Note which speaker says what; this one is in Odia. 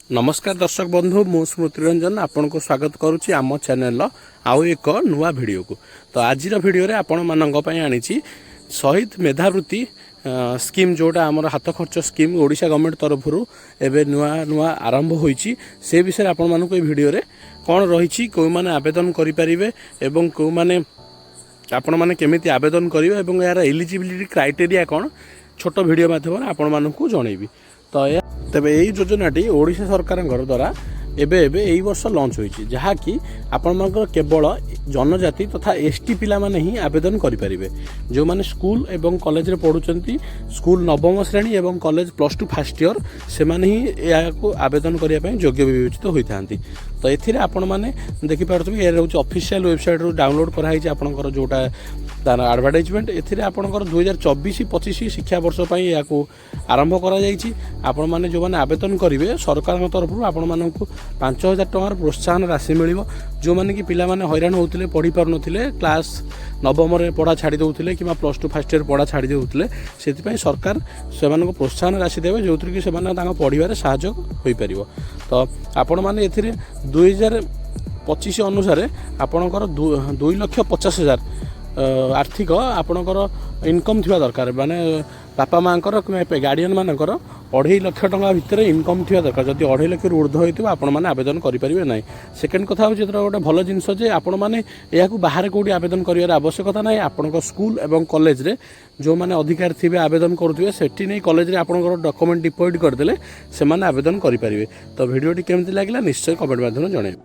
Speaker 1: ନମସ୍କାର ଦର୍ଶକ ବନ୍ଧୁ, ମୁଁ ସ୍ମୃତି ରଞ୍ଜନ ଆପଣଙ୍କୁ ସ୍ୱାଗତ କରୁଛି ଆମ ଚ୍ୟାନେଲର ଆଉ ଏକ ନୂଆ ଭିଡ଼ିଓକୁ। ତ ଆଜିର ଭିଡ଼ିଓରେ ଆପଣମାନଙ୍କ ପାଇଁ ଆଣିଛି ଶହୀଦ ମେଧାବୃତ୍ତି ସ୍କିମ୍, ଯେଉଁଟା ଆମର ହାତ ଖର୍ଚ୍ଚ ସ୍କିମ୍ ଓଡ଼ିଶା ଗଭର୍ଣ୍ଣମେଣ୍ଟ ତରଫରୁ ଏବେ ନୂଆ ନୂଆ ଆରମ୍ଭ ହୋଇଛି। ସେ ବିଷୟରେ ଆପଣମାନଙ୍କୁ ଏହି ଭିଡ଼ିଓରେ କ'ଣ ରହିଛି, କେଉଁମାନେ ଆବେଦନ କରିପାରିବେ ଏବଂ କେଉଁମାନେ ଆପଣମାନେ କେମିତି ଆବେଦନ କରିବେ ଏବଂ ଏହାର ଏଲିଜିବିଲିଟି କ୍ରାଇଟେରିଆ କ'ଣ, ଛୋଟ ଭିଡ଼ିଓ ମାଧ୍ୟମରେ ଆପଣମାନଙ୍କୁ ଜଣେଇବି। ତ ଏହା ତେବେ ଏଇ ଯୋଜନାଟି ଓଡ଼ିଶା ସରକାରଙ୍କର ଦ୍ୱାରା ଏବେ ଏବେ ଏଇ ବର୍ଷ ଲଞ୍ଚ ହୋଇଛି, ଯାହାକି ଆପଣମାନଙ୍କର କେବଳ ଜନଜାତି ତଥା ଏସ୍ ଟି ପିଲାମାନେ ହିଁ ଆବେଦନ କରିପାରିବେ, ଯେଉଁମାନେ ସ୍କୁଲ ଏବଂ କଲେଜରେ ପଢ଼ୁଛନ୍ତି। ସ୍କୁଲ ନବମ ଶ୍ରେଣୀ ଏବଂ କଲେଜ +2 ଫାର୍ଷ୍ଟ ଇୟର, ସେମାନେ ହିଁ ଏହାକୁ ଆବେଦନ କରିବା ପାଇଁ ଯୋଗ୍ୟ ବିବେଚିତ ହୋଇଥାନ୍ତି। ତ ଏଥିରେ ଆପଣମାନେ ଦେଖିପାରୁଥିବେ, ଏହା ହେଉଛି ଅଫିସିଆଲ ୱେବସାଇଟ୍ରୁ ଡାଉନଲୋଡ଼ କରାହେଇଛି ଆପଣଙ୍କର ଯେଉଁଟା ତାର ଆଡ଼ଭର୍ଟାଇଜମେଣ୍ଟ। ଏଥିରେ ଆପଣଙ୍କର 2024-25 ଶିକ୍ଷାବର୍ଷ ପାଇଁ ଏହାକୁ ଆରମ୍ଭ କରାଯାଇଛି। ଆପଣମାନେ ଯେଉଁମାନେ ଆବେଦନ କରିବେ, ସରକାରଙ୍କ ତରଫରୁ ଆପଣମାନଙ୍କୁ 5000 ଟଙ୍କାର ପ୍ରୋତ୍ସାହନ ରାଶି ମିଳିବ। ଯେଉଁମାନେ କି ପିଲାମାନେ ହଇରାଣ ହେଉଥିଲେ, ପଢ଼ି ପାରୁନଥିଲେ, କ୍ଲାସ୍ ନବମରେ ପଢ଼ା ଛାଡ଼ି ଦେଉଥିଲେ କିମ୍ବା +2 ଫାର୍ଷ୍ଟ ଇୟର ପଢ଼ା ଛାଡ଼ି ଦେଉଥିଲେ, ସେଥିପାଇଁ ସରକାର ସେମାନଙ୍କୁ ପ୍ରୋତ୍ସାହନ ରାଶି ଦେବେ, ଯେଉଁଥିରେ କି ସେମାନେ ତାଙ୍କ ପଢ଼ିବାରେ ସାହାଯ୍ୟ ହୋଇପାରିବ। ତ ଆପଣମାନେ ଏଥିରେ 2025 ଅନୁସାରେ ଆପଣଙ୍କର 2,50,000 ଆର୍ଥିକ ଆପଣଙ୍କର ଇନକମ୍ ଥିବା ଦରକାର। ମାନେ ବାପା ମାଆଙ୍କର କିମ୍ବା ଗାର୍ଡ଼ିଆନ୍ ମାନଙ୍କର 2.5 ଲକ୍ଷ ଟଙ୍କା ଭିତରେ ଇନକମ୍ ଥିବା ଦରକାର। ଯଦି 2.5 ଲକ୍ଷରୁ ଉର୍ଦ୍ଧ୍ୱ ହୋଇଥିବ, ଆପଣମାନେ ଆବେଦନ କରିପାରିବେ ନାହିଁ। ସେକେଣ୍ଡ କଥା ହେଉଛି, ଏଥିର ଗୋଟେ ଭଲ ଜିନିଷ ଯେ ଆପଣମାନେ ଏହାକୁ ବାହାରେ କେଉଁଠି ଆବେଦନ କରିବାର ଆବଶ୍ୟକତା ନାହିଁ। ଆପଣଙ୍କ ସ୍କୁଲ ଏବଂ କଲେଜରେ ଯେଉଁମାନେ ଅଧିକାରୀ ଥିବେ, ଆବେଦନ କରୁଥିବେ, ସେଠି ନେଇ କଲେଜରେ ଆପଣଙ୍କର ଡକୁମେଣ୍ଟ ଡିପୋଜିଟ୍ କରିଦେଲେ ସେମାନେ ଆବେଦନ କରିପାରିବେ। ତ ଭିଡ଼ିଓଟି କେମିତି ଲାଗିଲା, ନିଶ୍ଚୟ କମେଣ୍ଟ ମାଧ୍ୟମରେ ଜଣାଇବେ।